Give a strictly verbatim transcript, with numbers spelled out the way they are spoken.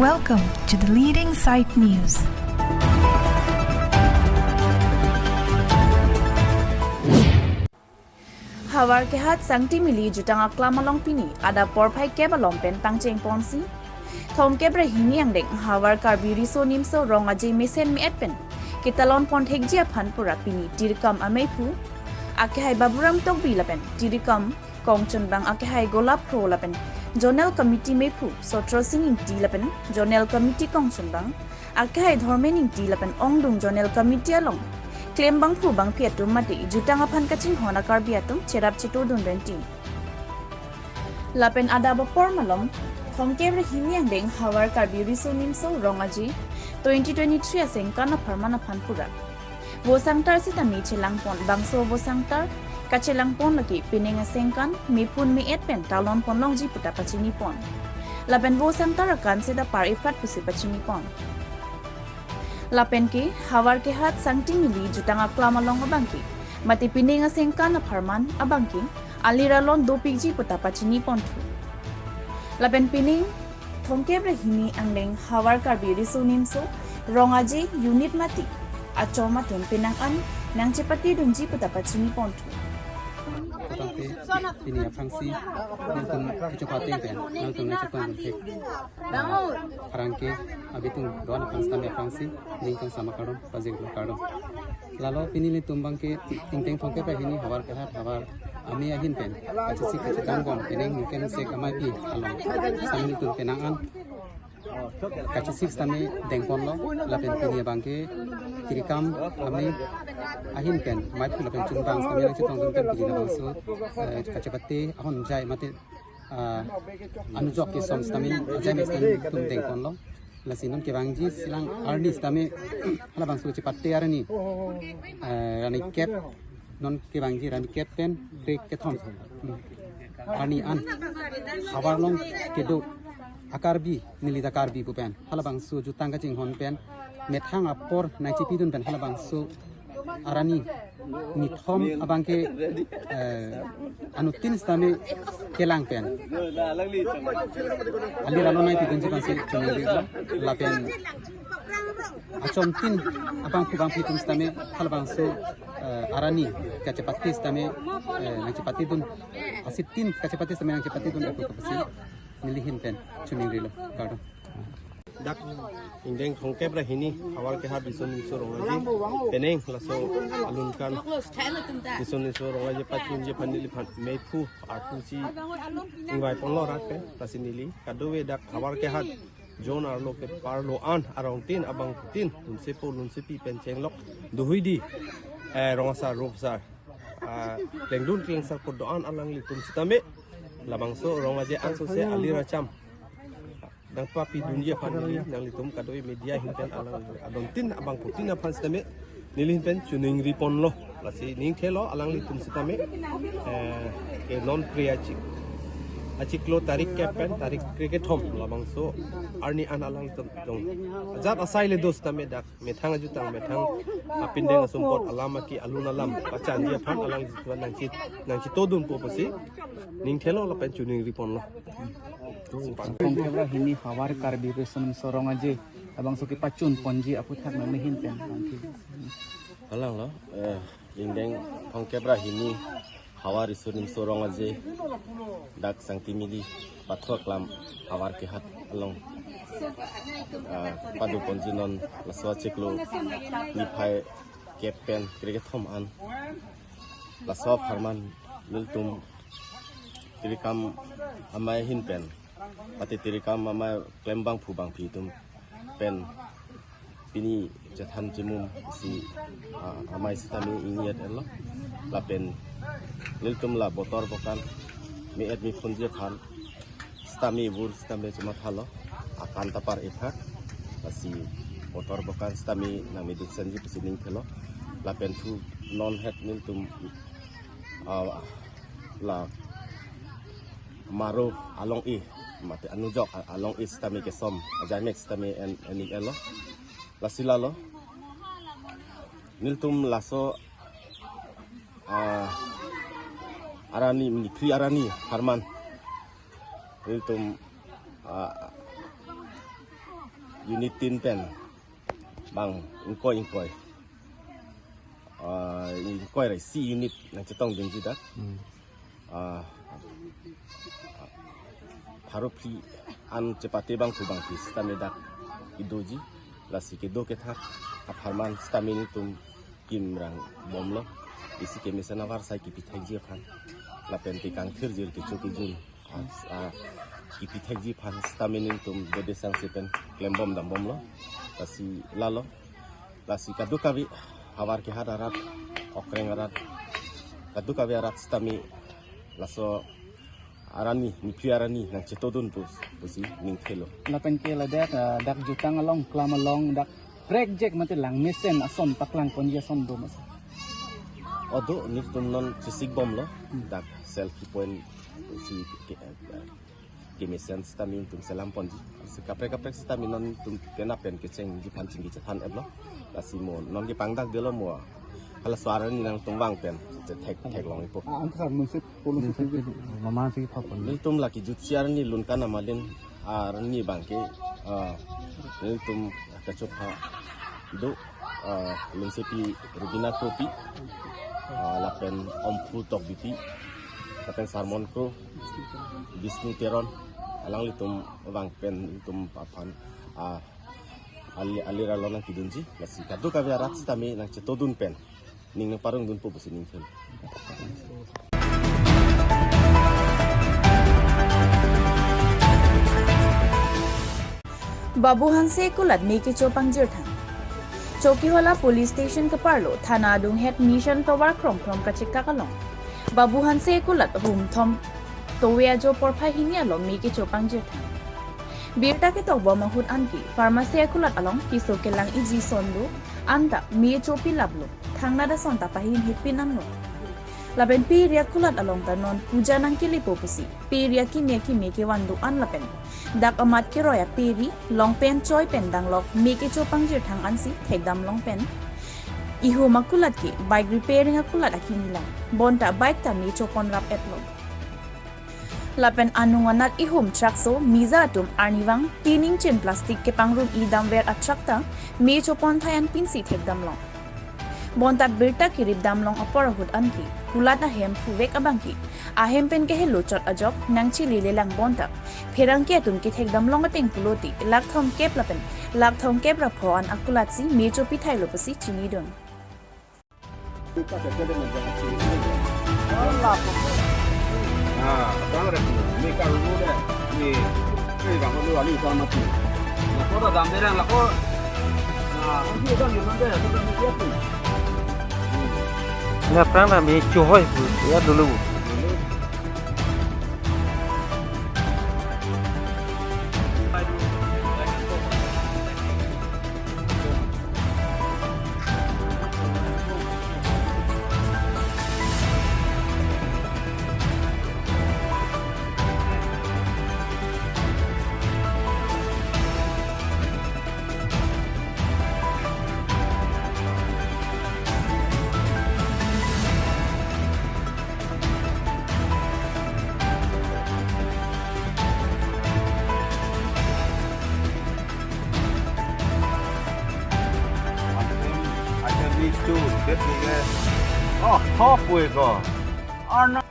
Welcome to the leading site news. Havarkehat Sangtimili jutang aklam along pini adap porphai kep along pen pangcheng ponsi, thomkep ra hini angdeng Havar Karbi Riso Nimso Rong Aje mesen me-et pen ketalon pon thekji aphan pura pini tirikam ameiphu akehai Baburam Tokbi lapen tirikam kongchunbang akehai Golap Kro lapen Zonal Committee meiphu Sotro Sing Ingti lapen Zonal Committee kongchunbang akehai Dhormen Ingti lapen ongdung Zonal Committee along klembangphu bangphi atum mate jutang aphan kachinghon a-Karbi atum cherap chitudun renti. Lapen adap apor malom thomkep ra hini angdeng Havar Karbi Riso Nimso Rong Aje twenty twenty-three asengkan apharman aphan pura vosangtar sitame chelangpon, bangso vosangtar kachelangpon lake penang asengkan mephun me-et pen talon ponlongji puta pachinipon. Lapen vosangtar akan seta par-eprat pusi pachinipon. Lapen ke Havarkehat Sangtimili jutang aklam along abangke mate penang asengkan apharman abangke alir alon dopikji puta pachinipon thu. Lapen penang thomkep ra hini angdeng Havar Karbi Riso Nimso Rong Aje unit mate achom atum penang an nangchepatedunji puta pachinipon thu. Tangte pini aphrangsi nangtum kechok ateng pen nangtum nangchetong thek. Pherangke abitung do-an aphan sitame aphrangsi ning kangsam akardom pajirlo, kardom. Lalo pini nelitum abangke ingdeng thomkep ra hini Havarkehat Havar Ame ahin pen kachesik kachedang bom penang mungkin sek ameipi along sitame nelitum penang an kachesik sitame dengponlo, lapen pini abangke tirikam ame ahin pen meiphu lapen chunbang sitame nangchetongdun pen pini labangso, eh, kachepate ahon jai mate, ah, anujok kesom sitame ajai me sitame nelitum dengponlo. Lasi non kevangji selang arni sitame halabangso chepate arni, eh, arni kep, non kevangji arni kep pen kre-, kethom. Hmm. Arni an havar along kedo a-Karbi, neli ta Karbi pu pen halabangso jutang kachinghon pen methang apor nangchepidun pen halabangso arni nithom abangke, eh, anuttin sitame kelang pen alir alon nangpidunji aphansi choningri, lapen achomtin abangphu bangphi atum sitame halabangso, eh, arni kachepate sitame, eh, nangchepatedun, asittin kachepate sitame nangchepatedun apu kapasi neli ahin pen choningrilo, kardom. Dak ingdeng thomkep ra hini Havarkehat Riso Nimso Rong Aje penang laso alun kan Riso Nimso Rong Aje pachunji aphan neliphan meiphu arpu si ingvaiponlo rat pen, lasi neli kadokave dak Havarkehat zone arlo kepar lo an arongtin abangtin lunsepo lunsepi pen chenglok dohui di, eh, rong asar rup asar, ah, klengdun klengsar kedo-an alanglitum sitame labangso Rong Aje angsose alir acham nangpapidunji aphan neli nanglitum kadokave media ahin pen alang adontin abangphutin aphan sitame neli ahin pen choningriponlo. Lasi ning thelo alanglitum sitame, eh, ke non kre-, achik-, achiklo tarik kep pen tarik kre-, kethom labangso arni an alanglitum dong ajat asai le do sitame dak methang ajutang, methang apindeng asumpot alam aki alun alam pachanji aphan alanglitum nangchi-, nangchitodunpo pusi ning thelo lapen choningriponlo. Thomkep ra hini Havar Karbi Riso Nimso Rong Aje labangso kepachun ponji aputhak nangli ahin pen bangke. Halanglo, eh, ingdeng thomkep ra hini Havar Riso Nimso Rong Aje dak Sangtimili Pathor Klam Havarkehat along, ah, pado ponji non laso achiklo niphai kep pen kre-, kethom an laso apharman nelitum tirikam amei ahin pen, pati tirikam amei klembangphu bangphi atum pen pini chethan chimum si, ah, amei sitame ingjet etlo. Lapen nelitum la botor bokan me-et mephunji aphan sitame bur sitame chomathalo, akan ta par-epha, lasi botor bokan sitame nangmeduk senji pusi ning thelo. Lapen thu non het nelitum, ah, la maro along-e mate anujok a-, along-e sitame kesom ajai mek sitame en, en-ik etlo. Lasi lalo nelitum laso, ah, arni, niphri arni apharman nelitum, ah, Unit tin pen bang ingkoi ingkoi, ah, ingkoi ra isi unit nangchetongdunji dak. Hmm. Ah, pharo phli an chepate bangphu bangphi sitame dak kedoji, lasi kedo kethak apharman sitame nelitum kimrang bomlo, isi kemesen avarsai kipi thekji aphan lapen tekang thirjir kecho kejun, ah, ah, kipi thekji aphan sitame nelitum dode sangse pen klembom dambomlo. Lasi lalo, lasi kadokave havar kehat arat, okreng arat, kadokave arat sitame laso arni, nephi arni nangchetongdun pu, pusi ning thelo. Lapen ke ladak, ah, dak jutang along, klam along, dak prekjek mate langmesen ason paklang ponji ason do masa? O do, nelitum non chesik bomlo, hmm, dak selfie point si ke, eh, kemesen sitame nelitum selam ponji. Si kaprek kaprek sitame non nelitum penap pen kechengji aphan chingki chethan-etlo. Lasi mo non kepangdakdelo mo, halaso arni nangtum vang pen chethek theklong ipo. Ah, antar munsip polo munsip sisi. Mama si pha pon. Nelitum lake jutsi arni Lunkan Amalin arni abangke, ah, nelitum kachopha do, ah, Lunsepi Rubina Kropi, ah, lapen Omphu Tokbipi, lapen Sarmon Kro, Bisnu Teron, alanglitum vang pen nelitum aphan, ah, ali, alir along nangkedunji, lasi kadokave arat sitame nangchetongdun pen ning nangparongdunpo pusi ning thelo. Babu Hanse akulat me kecho pangjirthang. Chokihola Police Station keparlo thana adunghet Mission Tower krongthom kachekak along Babu Hanse akulat room thom tove ajo porphai hini along me kecho pangjirthang. Birta ketokbom ahut anke pharmacy akulat along keso kelang iji ason do, anta me chopi laplo, thangnat ason ta pahin hepin anlo. Lapen pe ri akulat along ta non puja nangkelepo pusi pe ri akimi akimi kevan do-an lapen dak amat keroi ape ri, long pen choi pen danglok me kecho pangjirthang ansi thekdam long pen ihum akulat ke bike repairing akulat akimi lang, bonta bike ta me chopon rap-etlo. Lapen anung anat ihum trakso mija atum arnivang tining chin plastic kepangrum-i damver atrak ta me chopon thai an pinsi thekdam long. Bonta birta keripdam long apor ahut anke kulat ahem phuvek abangke ahem pen kehelo chot ajok nangchele lelang bonta pherangke atum kethekdam long ateng pulote lakh thomkep lapen lakh thomkep ra pho an akulat si me chopi thailo pusi chinidun. Ini aphrang ta me chohoi pu ya dulu. Oh, ho pui ko. Arnam.